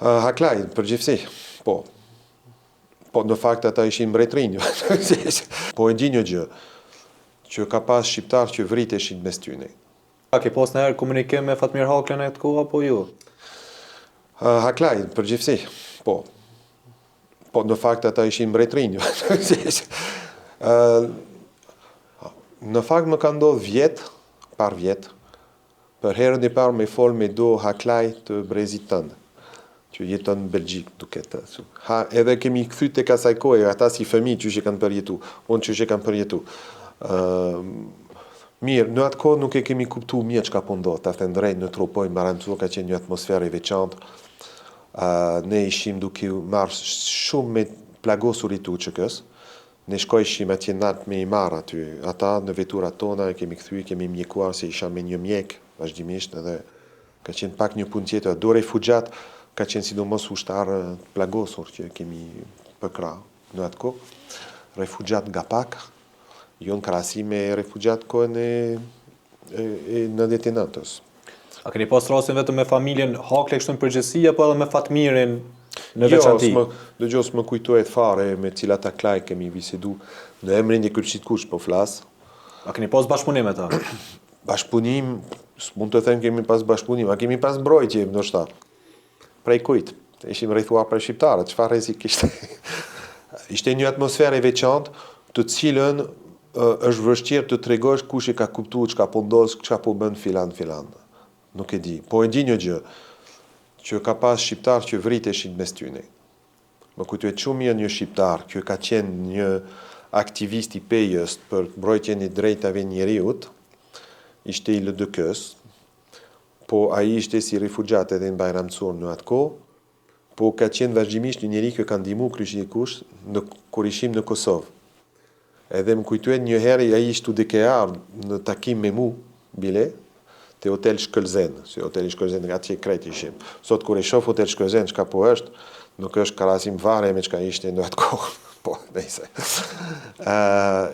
Haklaj, në përgjithësi, po. Po, në fakt ata ishin mbretërinj. Po e di një gjë, që ka pas shqiptarë që vriteshin mes tyne. A ke pas ndonjëherë komunikim me Fatmir Haklën në atë kohë apo jo? Haklaj, në përgjithësi, po. Po, në fakt ata ishin mbretërinj. Në fakt më ka ndodhë vjet, parvjet, Për herën e parë me fol me do Haklaj të brezit tënd, që jeton në Belgjikë, duket. Ha, edhe kemi kthy tek asaj kohe, ata si fëmijë qysh e kanë përjetu, unë qysh e kam përjetu. Mirë, në atë kohë nuk e kemi kuptu mirë çka po ndodh, ta them drejt, në Tropojë, në Bajram Curr ka qenë një atmosferë e veçantë. Ne ishim duke u marrë shumë me plagosurit të UÇK-së, Ne shkojshim atje nalt me i marrë aty ata në veturat tona i kemi kthy i kemi mjekuar se isha me një mjek vazhdimisht edhe ka qenë pak një punë tjetër do refugjat ka qenë sidomos ushtarë të plagosur që kemi përkrah në atë kohë refugjat nga pak jo në krahasim me refugjat kohën e e 99-ës. A keni pas rastin vetëm me familjen Haklaj kështu në përgjithësi apo edhe me Fatmirin në jo, veçanti? Jo, dëgjo, s'më kujtohet fare me cilat Haklaj kemi bisedu në emrin e Kryqit Kuq po flas. A keni pas bashkëpunim me ta? Bashkëpunim, s'mund të them kemi pas bashkëpunim, a kemi pas mbrojtje ndoshta. Prej kujt? Ishim rrethuar prej shqiptarët, çfarë rrezik kishte? Ishte një atmosferë e veçantë, të cilën është vështirë të tregosh kush e ka kuptuar çka po ndodh, çka po bën filan filan. Nuk e di. Po e di një gjë, që ka pas shqiptarë që vriteshin mes tyne. Më kujtohet shumë mirë një shqiptar që ka qenë një aktivist i Pejës për mbrojtjen e drejtave njeriut, ishte i LDK-së, po ai ishte si refugjat edhe në Bajram Curr në atë kohë, po ka qenë vazhdimisht një njeri që ka ndihmu Kryqin e Kuq në kur ishim në Kosovë. Edhe më kujtohet një herë ai ishte duke ardhë në takim me mu, bile, te hotel Shkëlzen, se hoteli Shkëlzen atje krejt ishim. Sot kur e shoh hotel Shkëlzen çka po është, nuk është krahasim fare me çka ishte në atë kohë. Po, nejse. Ë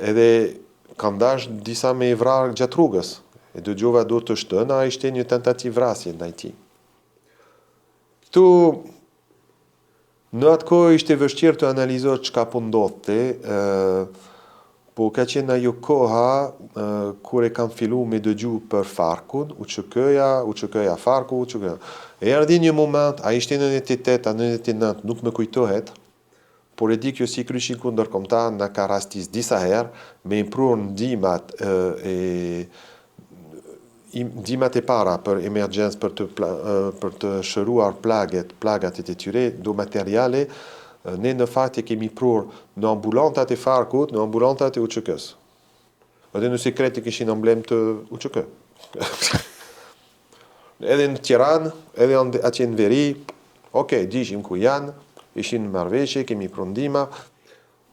edhe kanë dashtë disa me e vrarë gjatë rrugës. E dëgjova do të shtëna, ishte një tentativë vrasje ndaj tij. Këtu Në atë kohë ishte vështirë të analizosh çka po ndodhte, po ka qenë ajo koha kur e kam fillu me dëgju për Farkun, UÇK-ja, UÇK-ja Farku, UÇK-ja. Erdhi një moment, a ishte 98 a 99, nuk më kujtohet, por e di kjo si Kryqi i Kuq Ndërkombëtar na ka rastis disa herë me i prurë ndihmat e ndihmat e para për emergjencë për të për të shëruar plaget, plagat e të tyre, do materiale, ne në fakt e kemi prurë në ambulantat e Farkut, në ambulantat e UÇK-së. Edhe nëse krejt e kishin emblemë të UÇK. Edhe në Tiranë, edhe atje në veri, ok, dishim ku janë, ishin në marrëveshje, kemi pru ndihma,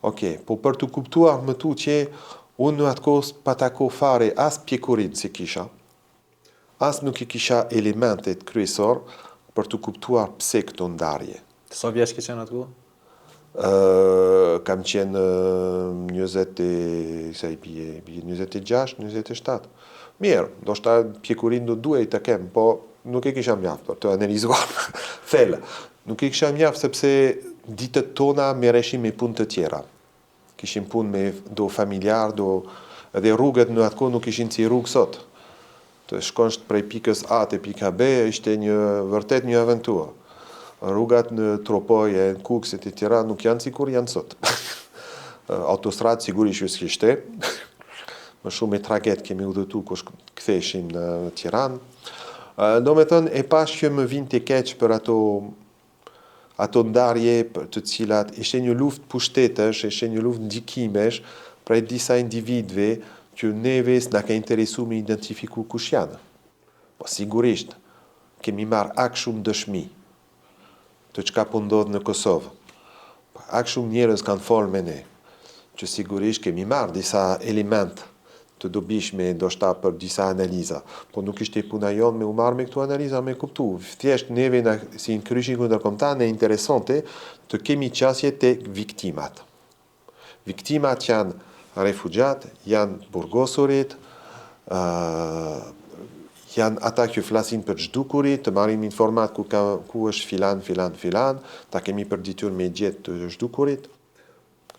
ok, po për të kuptuar më tutje, unë në atë kohë s'pata kohë fare as pjekurinë s'e kisha, as nuk i kisha elementet kryesor për të kuptuar pse këto ndarje. Sa vjeç ke qenë atë kohë? Kam qenë 20 e, sa i bie, bie 26, 27. Mirë, ndoshta pjekurinë do duhej ta kem, po nuk e kisha mjaft për të analizuar thellë. Nuk e kisha mjaft sepse ditët tona merreshim me punë të tjera. Kishim punë me do familjarë, do edhe rrugët në atë kohë nuk ishin si rrugë sot. Të shkosh prej pikës A te pika B ishte një vërtet një aventurë. Rrugat në Tropojë e në Kukës e të tjera nuk janë sikur janë sot. Autostradë sigurisht që s'kishte. Më shumë me traget kemi udhëtu kur ktheheshim në Tiranë. Domethënë e pashë që më vinte keq për ato ato ndarje për të cilat ishte një luftë pushtetesh, ishte një luftë ndikimesh prej disa individëve që neve s'na ka interesu me identifiku kush janë. Po sigurisht, kemi marrë aq shumë dëshmi të çka po ndodh në Kosovë. Aq shumë njerëz kanë folë me ne, që sigurisht kemi marrë disa elementë të dobishme ndoshta për disa analiza, po nuk ishte puna jonë me u marrë me këto analiza me kuptu. Thjesht neve na si në Kryqin Kuq Ndërkombëtar na interesonte të kemi qasje te viktimat. Viktimat janë refugjat, janë burgosurit, ë Janë ata që flasin për zhdukurit, të marrim informat ku, ka, ku është filan, filan, filan, ta kemi për detyrë me gjetë të zhdukurit.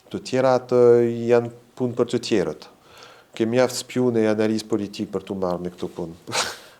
Të tjerat janë punë për të tjerët. Ke mjaft spiune e analistë politik për t'u marrë me këto punë.